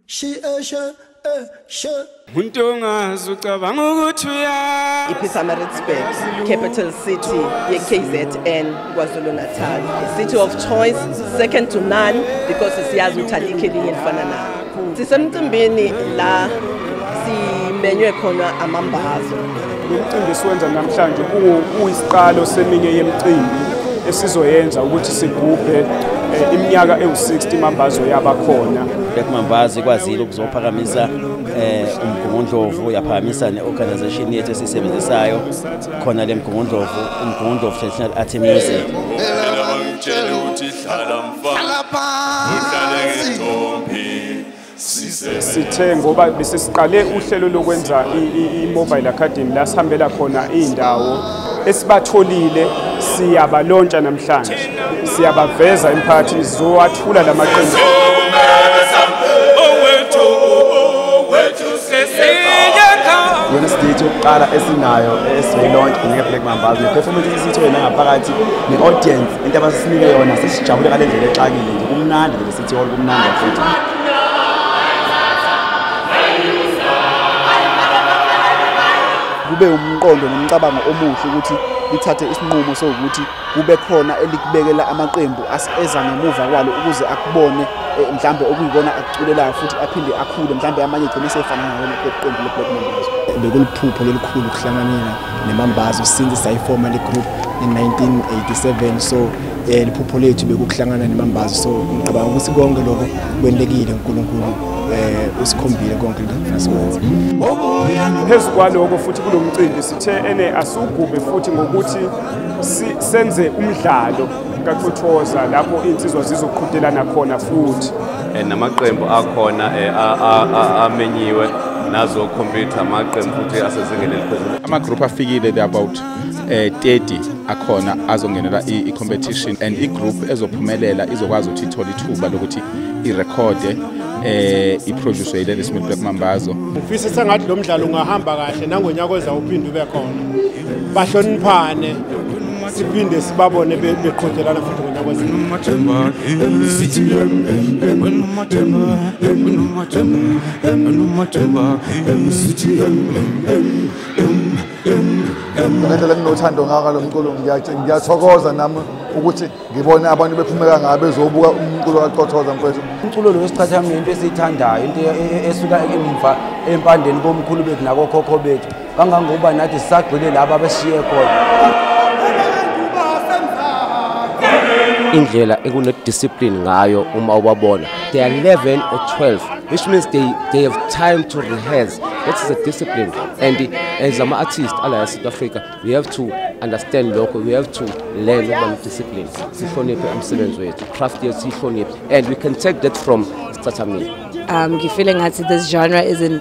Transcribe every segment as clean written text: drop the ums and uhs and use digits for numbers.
She she Umuntu ongazi ucabanga ukuthi uya iPietermaritzburg, capital city ye-KZN, KwaZulu Natal. A city of choice, second to none, because siyazi ukuthi alikho elinye elifana nalo. Sisemcimbini la simenywe khona amambazo. Lo mcimbi esiwenza namhlanje uyisiqalo seminye yemicimbi esizoyenza ukuthi sigubhe iminyaka ewu-60 Mambazo yabakhona. Black Mambazo ikwazile ukuzophakamisa uMgungundlovu, yaphakamisa ne-organization yethu esiyisebenzisayo khona le Mgungundlovu, uMgungundlovu Traditional Art and Music. Sithe ngoba bese siqale uhlelo lokwenza i-mobile academy la sihambela khona iy'ndawo esibatholile, siyabalontsha namhlanje, siyabaveza emphakathini, sizowathula la maqembu. Yona stage yokuqala esinayo esizoyi-launch njenge-Black Mambazo, ne-performance esiyithole nangaphakathi ne-audience, into abasisinike yona sesijabule ngale ndlela exakile nje, kumnandi nje City Hall, kumnandi futhi. Kube umqondo nomcabango omuhle ukuthi lithathe isinqumo sokuthi kube khona elikubekela amaqembu eza ngemuva kwalo ukuze akubone mhlambe okuyikona akuculelayo futhi aphinde akhule, mhlambe amanye egcine sefana nawo iqembu le-Black Mambazo. Bekuliphupho lelikhulu ukuhlanganela neMambazo since sayifoma le group in 1987, so liphupho lethu bekukuhlangana neMambazo, so ngicabanga ukuthi konke lokho kwenlekile, uNkulunkulu usikhombile konke lokho sikwenza. Phezu kwaloko futhi kulo mcimbi sithe ene asugube futhi ngokuthi senze umdlalo kaCothoza lapho insizwa zizoqhudelana khona futhi. Namaqembu akhona amenyiwe nazo computer amaqembu futhi asezingeni eliphezulu. Ama-group afikile, they about 30 akhona azongenela i-competition, and i-group ezophumelela izokwazi ukuthi ithole ithuba lokuthi irekhode i-produce iLadysmith Black Mambazo. Ngifisa sengathi lo mdlalo ungahamba kahle nangonyaka ozayo uphinde ube khona, bahloniphane, siphinde sibabone beqhudelana futhi ngonyaka ozayo. Ngendlela enginothando ngaka lo mculo, ngiyathokoza nami ukuthi ngibone abantu bephumeka ngabe bezobuka umculo kaCothoza mfethu. Umculo lo wesichathamiya into esiyithandayo, into esuka emva empandeni komkhulu bethu nakokhokho bethu, kangangokuba nathi sisagxile laba abashiye khona. Indlela ekune-discipline ngayo uma ubabona, they are 11 or 12, which means they have time to rehearse. That is a discipline, and as an artist ala South Africa, we have to understand lokho, we have to learn about discipline, sihloniphe umsebenzi wethu, craft yethu sihloniphe, and we can take that from Isicathamiya. Ngifile ngathi this genre is in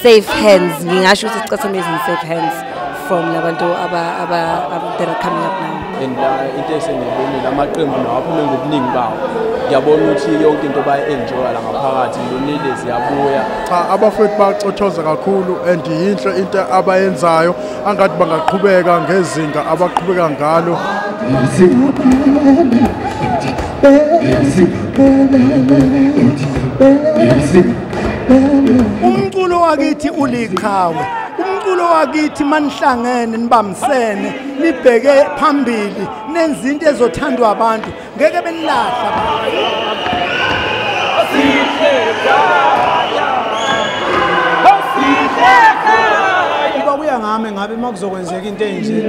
safe hands. Ngingasho ukuthi Isicathamiya is in safe hands from labantu aba that are coming up now. And into esengiyibonile amaqembu nawo aphume ngobuningi bawo, ngiyabona ukuthi yonke into bayi-enjoya la ngaphakathi, ngibonile ziyabuya. Cha, abafowethu bayacothoza kakhulu and yinhle into abayenzayo, angathi bangaqhubeka ngezinga abaqhubeka ngalo. Umculo wakithi uliqhawe, umculo wakithi manihlangene nibambisene nibheke phambili nenze into ezothandwa abantu, ngeke benilahla. Kuba kuya ngami ngabe uma kuzokwenzeka into enje,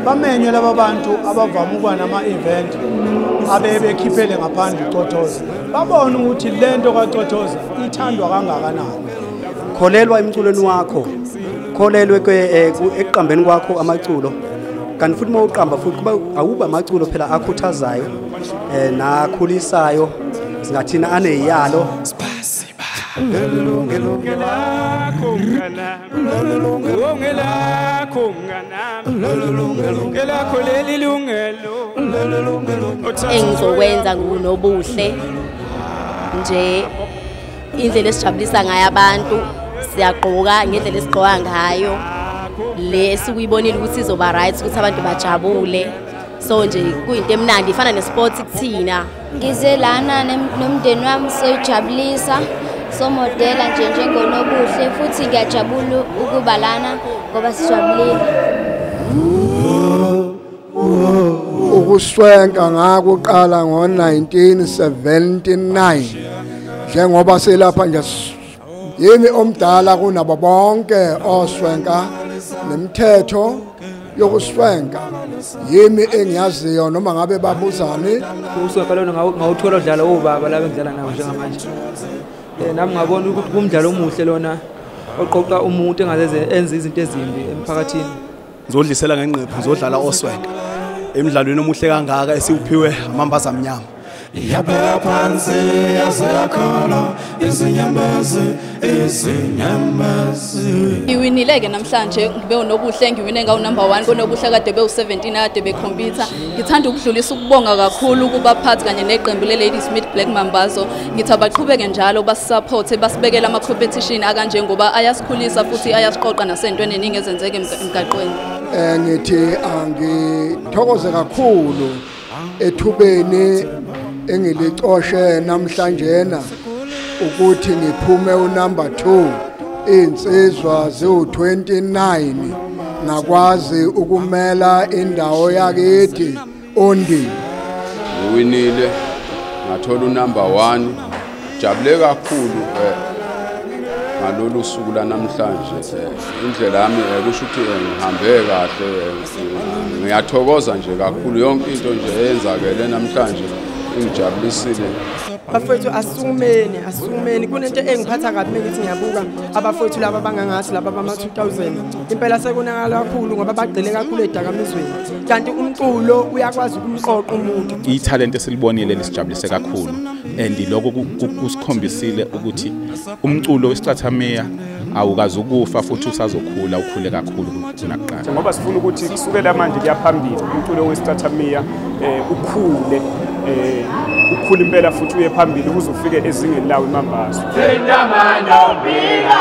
bamenywe laba bantu abavama ukuba nama-event abebekhiphele ngaphandle uCothoza, babone ukuthi lento kaCothoza ithandwa kangakanani. Kholelwa emculweni wakho, kholelwe ekuqambeni kwakho amaculo, kanti futhi uma uqamba futhi kuba awuba amaculo phela akhuthazayo nakhulisayo, singathina aneyalo. Engizokwenza ngunobuhle nje, indlela esijabulisa ngayo abantu, siyagqoka ngendlela esigqoka ngayo le esukuyibonile ukuthi izoba right ukuthi abantu bajabule, so nje kuyinto emnandi ifana ne-sport kuthina. Ngize lana nomndeni wami soyijabulisa, Somodela nje njengonobuhle futhi ngiyajabula ukuba lana ngoba sijabulile. Ukuswenka ngakuqala ngo-1979 njengoba selapha nje yimi omdala kunabo bonke oswenka nemithetho yokuswenka yimi engiyaziyo noma ngabe babuzani. Uswenka lona ngawuthola udlala obaba laba engidlala nabo njengamanje. Nami ngabona ukuthi kumdlalo omuhle lona oqoqa umuntu engazeze enze izinto ezimbi emphakathini. Ngizodlisela ngenqephu ngizodlala oswenka emidlalweni omuhle kangaka esiwuphiwe amambaza amnyama. Yabeka phansi yaseyakhona izinyembezi izinyembezi. Ngiwinile ke namhlanje ngibe unobuhle ngiwine ngawu number 1 konobuhle kade bewu17 kade bekhompyutha. Ngithanda ukudlulisa ukubonga kakhulu kubaphathi kanye neqembu le Ladysmith Black Mambazo. Ngithi abaqhubeke njalo basupporte basibekele ama competition akanje ngoba ayasikhulisa futhi ayasiqoqa nasentweni eningi ezenzeka emgaqweni. Ngithi angithokoze kakhulu ethubeni engilicoshe namhlanje ukuthi ngiphume unumber 2 insizwa ziwu29 ngakwazi ukumela indawo yakithi Ondi. Ngiwinile ngathola unumber 1, jabule kakhulu ngalolu suku la namhlanje. Indlela yami kusho ukuthi ngihambe kahle, ngiyathokoza nje kakhulu yonke into nje eyenzakele namhlanje ingijabulisile. Bafowethu asukumeni kunento engiphatha kabi ngithi ngiyabuka abafowethu laba bangangathi laba bama 2000 impela sekonakala kakhulu ngoba bagcile kakhulu edakamizweni kanti umculo uyakwazi ukumqoqa umuntu. Italent esilibonile lisijabulise kakhulu and lokho kusikhombisile ukuthi umculo wesicathamiya awukazi ukufa futhi usazokhula ukhule kakhulu kunakuqala. Ngoba sifuna ukuthi kusukela manje kuyaphambili umculo wesicathamiya ukhule ukhula impela futhi uye phambili ukuze ufike ezingeni lawo iMambazo. Sindamana umbila.